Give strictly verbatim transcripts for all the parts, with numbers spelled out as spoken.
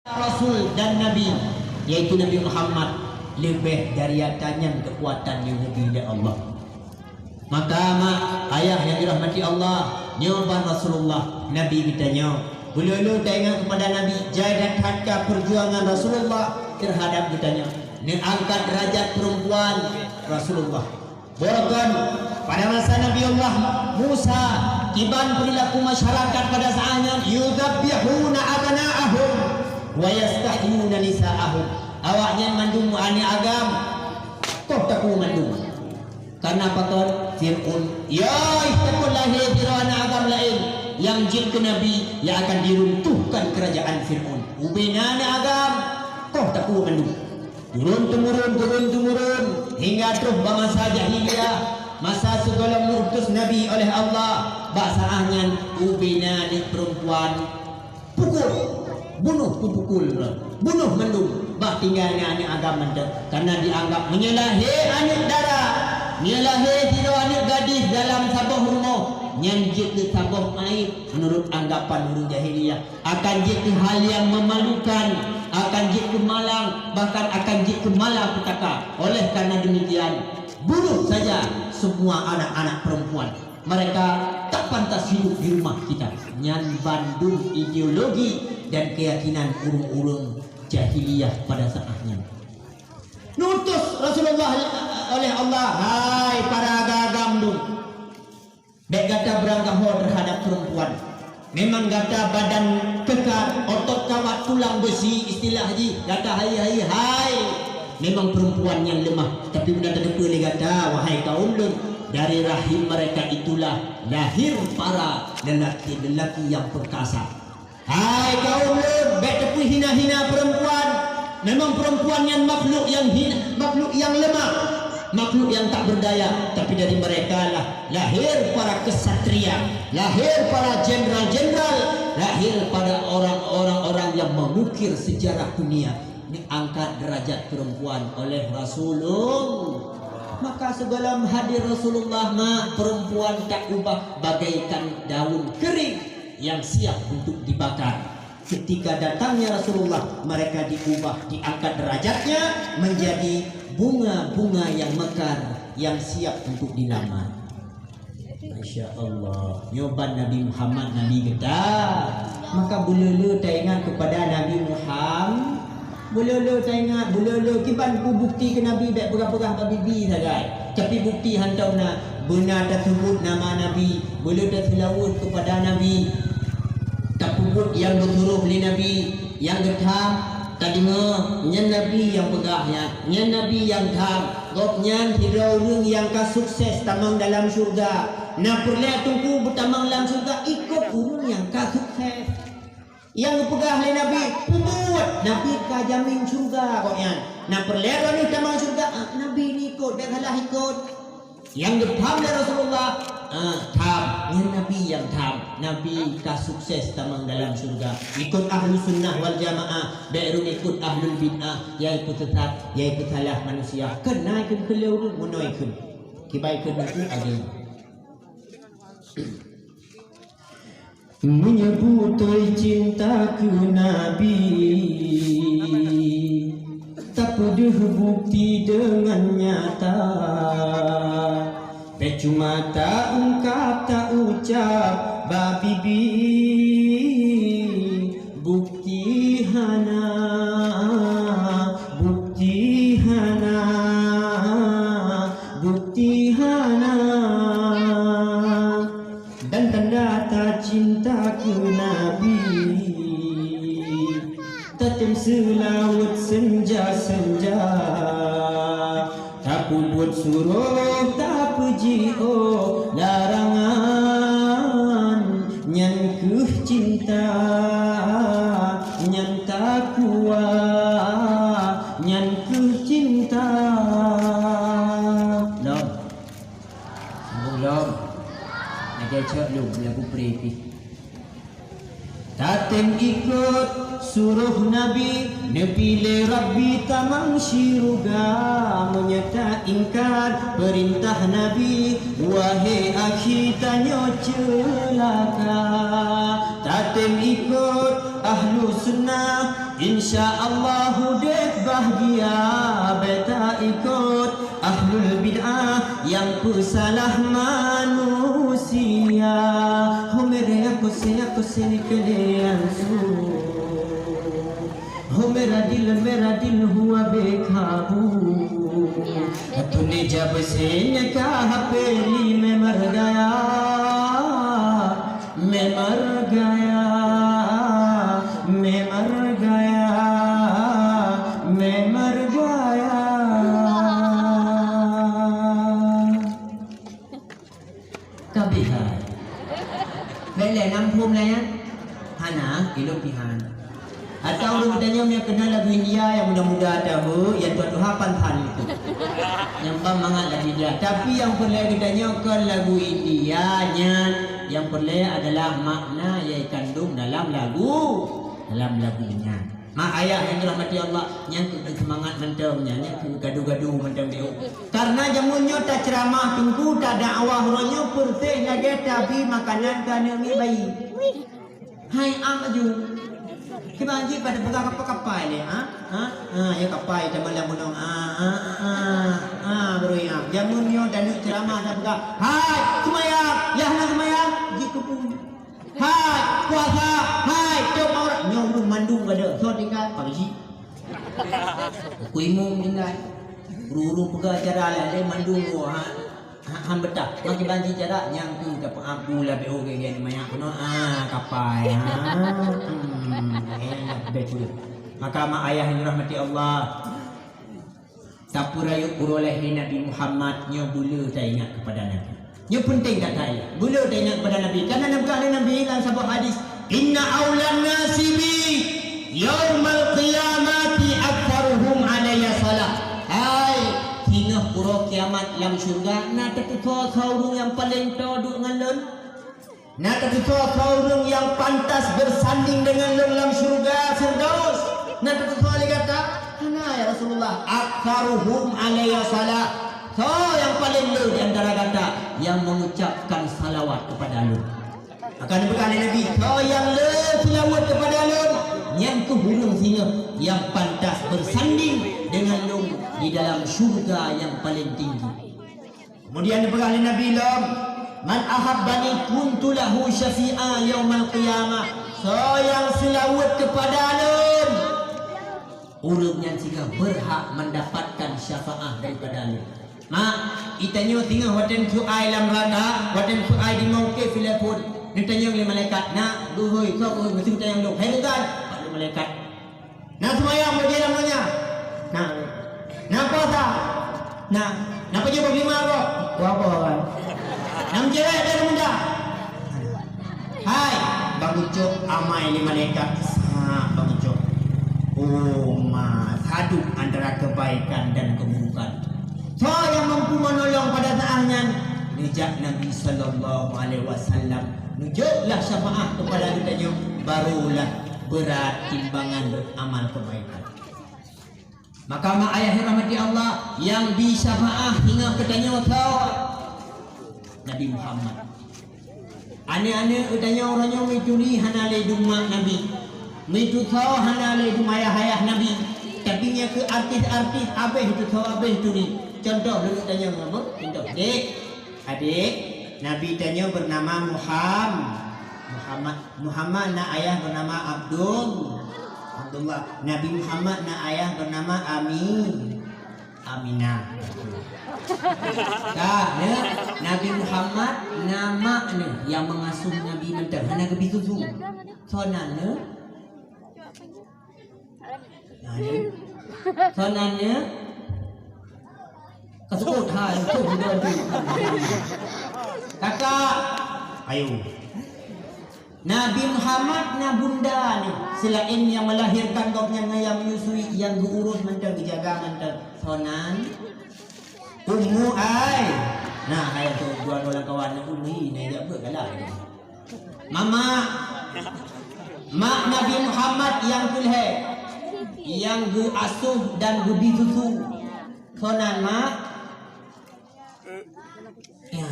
Rasul dan Nabi, yaitu Nabi Muhammad, leubeh dari ata nyan keukuatan nyang geubri lé Allah. Maka mak, ayah nyang dirahmati Allah, nyoe ban Rasulullah, Nabi geutanyoe. Beulolo taingat keupada Nabi, jai dan that ka peujuangan Rasulullah teuhadab geutanyoe. Neuangkat deurajat peurempuan Rasulullah. Bahkan pada masa Nabi Allah Musa, kiban perilaku masyarakat pada saat nyan, "Yuzabbihuna abna'ahum wa yastahyuna nisa'ahum." Awaknyan mandum aneuk agam, koh takue mandum. Karena pakon? Fir'aun. Ya, takue lahé sidroe aneuk agam laén nyang jeuet keu nabi, nyang akan diruntuhkan kerajaan Fir'aun. Ubena aneuk agam, koh takue mandum. Turun-temurun, turun-temurun, hingga troh bak masa jahiliyah, masa sigohlom geuutus Nabi oleh Allah. Bak saat nyan, ubena aneuk peurempuan pukul, bunoh peupukul, bunoh mandum, bah tinggai aneuk-aneuk agam mantong. Karena dianggap meunyoe lahé aneuk dara, meunyoe lahé sidroe aneuk gadih dalam saboh rumoh, nyan jeuet keu saboh aéb meunurot anggapan ureuëng jahiliyah. Akan jeuet keu hal nyang memalukan, akan jeuet keu malang, bahkan akan jeuet keu malapetaka. Oleh karena demikian, bunuh saja semua anak-anak perempuan. Mereka tak pantas hidup di rumah kita. Nyan bandum ideologi dan keyakinan ureuëng-ureuëng jahiliyah pada saat nyan. Neuutus Rasulullah oleh Allah, "Hai para agam-agam dum, bék gata beurangkaho teuhadab peurempuan. Memang gata badan keuka, otot kawat tulang beusi, istilah jih gata hai, hai, hai. Memang peurempuan nyang leumah, tapi meunan tateupeue lé gata, wahai kaum lôn, dari rahim mereka itulah lahir para lelaki-lelaki yang perkasa." Hai kaum lôn, bék tapeuhina-hina peurempuan. Memang peurempuan nyan makhluk nyang hina, makhluk nyang leumah, makhluk nyang tak berdaya. Tapi dari mereka lah lahir para kesatria, lahir para jenderal-jenderal, lahir pada orang-orang, orang yang mengukir sejarah dunia. Diangkat derajat perempuan oleh Rasulullah. Maka sebelum hadir Rasulullah, mak, perempuan tak ubah bagaikan daun kering yang siap untuk dibakar. Ketika datangnya Rasulullah, mereka diubah, diangkat derajatnya menjadi bunga-bunga yang mekar yang siap untuk dilamar. Masya Allah. Nyoe ban Nabi Muhammad, Nabi geutanyoe. Maka beulolo taingat kepada Nabi Muhammad. Beulolo taingat, beulolo kiban bukti keu Nabi, bék peugah-peugah bak bibi sagai. Tapi bukti hantom na, beuna tasebut nama Nabi, beulolo taseulaweuet kepada Nabi. Tapeubuet nyang geusuroh lé Nabi, nyang geutham, tadeungoe, nyan Nabi nyang peugah nyan, nyan Nabi nyang tham. Gobnyan sidroe ureuëng nyang ka sukses tamong dalam syeuruga. Na peureulée teungku beutamong lam syeuruga ikot ureuëng nyang ka sukses. Nyang geupeugah lé Nabi, peubuet, Nabi ka jamin syeuruga gobnyan. Na peureulée droeneueh tamong syeuruga, ah, Nabi neuikot, bék salah ikot. Nyang geupham lé Rasulullah, ah, tham, nyan Nabi nyang tham. Nabi ka sukses tamong dalam syeuruga. Ikot Ahlus Sunnah wal Jamaah, bék rhot ikot ahlul bid'ah, nyang peusesat, nyang peusalah manusia. Keunan kheun keu lé ureuëng meunoe kheun. Kiban kheun nyan ageng. Meunyoe beutôi cinta keu Nabi, tapeudeuh bukti deungon nyata. Bék cuma taungkab, taucab bak bibi, bukti hana, bukti hana, bukti hana. Dan tanda tacinta keu Nabi, tatem seulaweuet senja-senja, tapeubuet suroh, tapeujiôh larangan. Nyan kheueh cinta, nyan takwa, nyan kheueh cinta. Lom. Sambung lom. Lagée cok lom, lagu pré pih. Tatem ikot suroh Nabi, neupiléh Rabbi tamong syeuruga. Meunyoe taingkar peurintah Nabi, wahé akhi tanyoe ceulaka. Tatem ikot ahlu sunnah, insya Allah udép bahgia. Bèk taikot ahlul bid'ah nyang peusalah manusia. Ho merah ya kose ya kose ni kene ansu. Ho merah dil merah dil huwa bekabu. Tune jab senya ka hape li memar gaya. Memar gaya, memar gaya, memar gaya. Kabeh hai. Bèk lé nam phom lé nyan. Hana, ilôn pihan. Atau ureueng geutanyoe nyang keunong lagu India nyang muda-muda tahu, nyang tuha-tuha pan-pan itu. Nyang bang mangat lagu India. Tapi nyang peureulèe geutanyoe kon lagu India nyan, nyang peureulèe adalah makna nyang kandong dalam lagu, dalam lagu nyan. Mak ayah nyang dirahmati Allah, nyang keu seumangat mantong nyan, nyang keu gadu-gadu mantong diuk. Karena jameun nyoe taceuramah teungku, tadakwah uroe nyoe peureuseh lagèe tabi makanan keu aneuk miet bayi. Hai am aju. Kiban jih pada peugah kapai-kapai lé, ha? Ha? Ha, ya kapai teuma lam gunong. Ah, ah, ah, ah, ah, baru ya. Jameun nyoe taneuk ceuramah tapeugah, "Hai, seumayang, ya hana seumayang, jikeupeue. Hai, puasa, hai, tôb aurat." Nyoe ureueng mandum kada, soe tinggai, Pak Haji. Ku imum tinggai. Ureueng-ureueng peugah acara lé, lé mandum, ha. Ha, han beutah. Makin banci jarak nyang tu dapat abu lah B O G G ni banyak kena. Ah, kapai. Ah, hmm, eh, lebih kurang. Maka mak ayah yang dirahmati Allah, tapeurayeuk uroe lahé Nabi Muhammad nyoe beu le taingat kepada Nabi. Nyoe penting that taingat. Beu le taingat kepada Nabi. Karena Nabi, Nabi dalam sebuah hadis, "Inna aulan nasi bi yaumal qiyamati aktsaruhum alayya salah." Hai, singoh uroe kiamat lam syurga, na tatusoe soe ureueng nyang paleng toe duek ngon lôn? Na tatusoe soe ureueng nyang pantas beusanding deungon lôn lam syurga Firdaus? Na tatusoe lé gata? Hana, ya Rasulullah. Aktsaruhum alayya salah. Soe nyang paleng le di antara gata nyang mengucapkan salawat kepada lôn? Maka neupeugah lé Nabi, "Soe nyang le seulaweuet keupada lôn, nyan kheueh ureueng singoh nyang pantas beusanding deungon lôn di dalam syurga nyang paleng tinggi." Kemudian neupeugah lé Nabi lom, "Man ahabbani kuntu lahu syafi'a yaumal qiyamah." Soe nyang seulaweuet keupada lôn, ureueng nyan singoh beurhak mendapatkan syafaat daripada lôn. Mak, geutanyoe singoh watèe neusuk ai lam neuraka, watèe neusuk ai di meuke filefon, neutanyong lé malaikat, "Na geuhôi, soe geuhôi?" Meusti neutanyong lôn, "Hai bukan?" Pak lé malaikat. "Na seumayang bak jilam donya?" "Na." "Na puasa?" "Na." "Na pajoh bak lima gob?" "Dua boh." "Na meucewek dan muda?" "Hai, Bang Ucok, amai lé malaikat sa Bang Ucok." Oh, ma, sadub antara kebaikan dan keburukan. Soe nyang mampu menolong pada saat nyan? Neujak Nabi sallallahu alaihi wasallam. Neujoklah syafaat kepada geutanyoe, barulah berat timbangan amal kebaikan. Maka mak ayah yang rahmati Allah, nyang bi syafaat singoh keu tanyoe soe? Nabi Muhammad. Aneuk-aneuk geutanyoe uroe nyoe meuturi hana lé dum mak Nabi. Meutusoe hana lé dum ayah-ayah Nabi. Tapi nyoe keu artis-artis habéh tusoe habéh turi. Contoh lôn tanyong apa? Contoh. Dek, adek, Nabi tanyoe bernama Muham-, Muhammad. Muhammad na ayah bernama Abdul, Abdullah. Nabi Muhammad na ayah bernama Ami-, Aminah. Ka, nyoe, Nabi Muhammad na mak nyoe nyang meungasuh Nabi mantong, hana geubi susu. Soe nan nyoe? Nah, nyoe. Soe nan nyoe? Ka seubut, ha, itu sudah tu. Kakak, ayo. Nabi Muhammad na bunda nyoe, seulaén nyang melahirkan gobnyan ngon nyang menyusui, nyang geuurus mantong, geujaga mantong. Soe nan? Ummu ai. Nah, hai tu dua orang kawan Ummi, nah, jak beuet galak. Mama. Mak Nabi Muhammad nyang keu lhèe, nyang geuasuh dan geubri susu. Soe nan mak? Ya,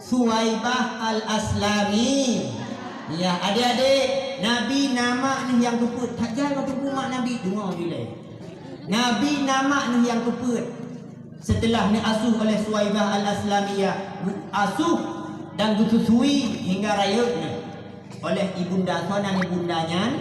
Suwaibah Al-Aslami. Ya, adik-adik, Nabi na mak neuh nyang keupeuet. That jai watèe teungku mak Nabi, deungö ilèe. Nabi na mak neuh nyang keupeuet. Seuteulah neuasuh oleh Suwaibah Al-Aslamiyah, geuasuh dan geususui hingga rayeuk neuh oleh ibunda, soe nan ibunda nyan?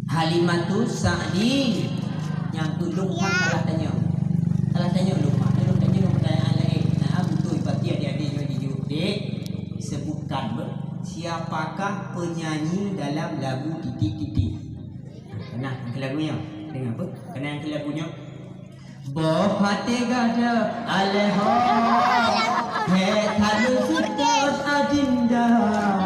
Halimatus Sa'di. Nyang keu lôn salah tanyong. Salah tanyong lôn, mak. Lôn tanyong pertanyaan laén. Nah, beutôi pasti adik-adik nyoe jijaweueb, Dek. Sebutkan, be, siapakah penyanyi dalam lagu Titik-Titik? Nah, nyang keu lagu nyoe. Deungö, be? Keunan nyang keu lagu nyoe. Boh até gata alèh ho, hèk that lôn seutôt adinda.